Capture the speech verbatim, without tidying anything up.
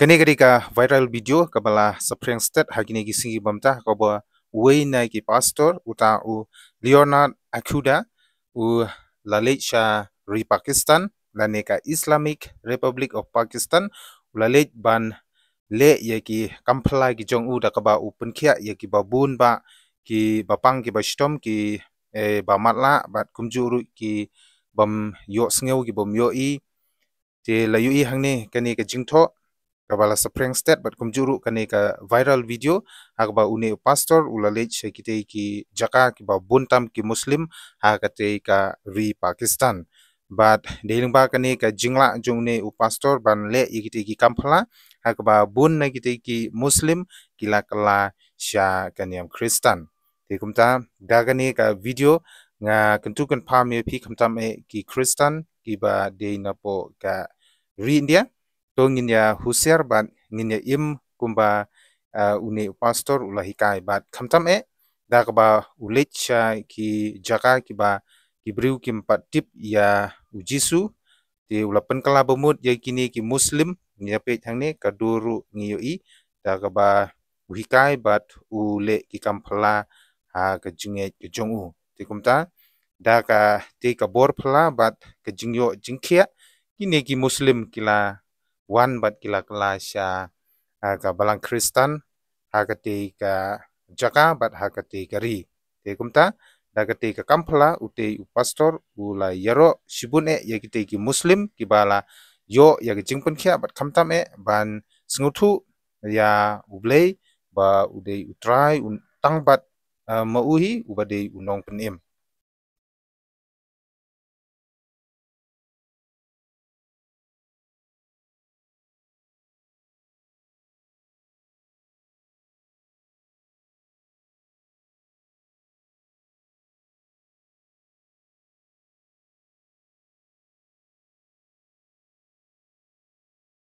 Kane ka dei ka viral video kaba la saphriang stet ha kine ki sngi bamta, kaba uwei na ki pastor, uta u Leonard Akuda, u la leit sha ri Pakistan, lane ka Islamic Republic of Pakistan, u la leit ban leh ïa ki kam phylla ki jong u, da kaba u pynkhiah ïa kiba bun bah kiba pang kiba shitom, ki, eh, ba matlah bad kumjuh ruh ki bym ïohsngew, ki bym ïohi. Te la ïohi hangne kane ka jingthoh kaba la saphriang stet bad kumjuh ruh kane ka viral video, ha kaba une u pastor u la leit sha kitei ki jaka kiba bun tam ki Muslim ha katei ka ri Pakistan. Bad dei lyngba kane ka jinglah jong une u pastor ban leh ïa kitei ki kam phylla, ha kaba bun na kitei ki Muslim ki la kylla sha ka niam Khristan. Te kumta, da kane ka video nga kyntu kynpham ïa phi, khamtam eh ki Khristan kiba dei napoh ka ri India, to ngin ïa husiar bad ngin ïa im kumba, ah, une u pastor u la hikai, bad khamtam eh da kaba u leit sha ki jaka kiba ki briew kim pat tip ïa u Jisu. Te u la pynkylla bamut ïa kine ki Muslim, ngi ïa peit hangne ka dur ruh ngi ïohi, da kaba u hikai bad u leh ki kam phylla ha ka jingngeit ka jong u. Te kumta, da katei ka bor phylla bad ka jingïoh jingkhiah, kine ki Muslim ki la wan bad ki la kylla sha, ah, ka balang Khristan ha katei ka jaka bad ha katei ka ri. Te kumta, da katei ka kam phylla, utei u pastor u la ïaroh shibun eh ïa kitei ki Muslim kiba la ïoh ïa ka jingpynkhiah bad khamtam eh ban sngewthuh ïa U Blei ba u dei U Trai, u tang bad, ah, ma u hi uba dei U Nongpynim.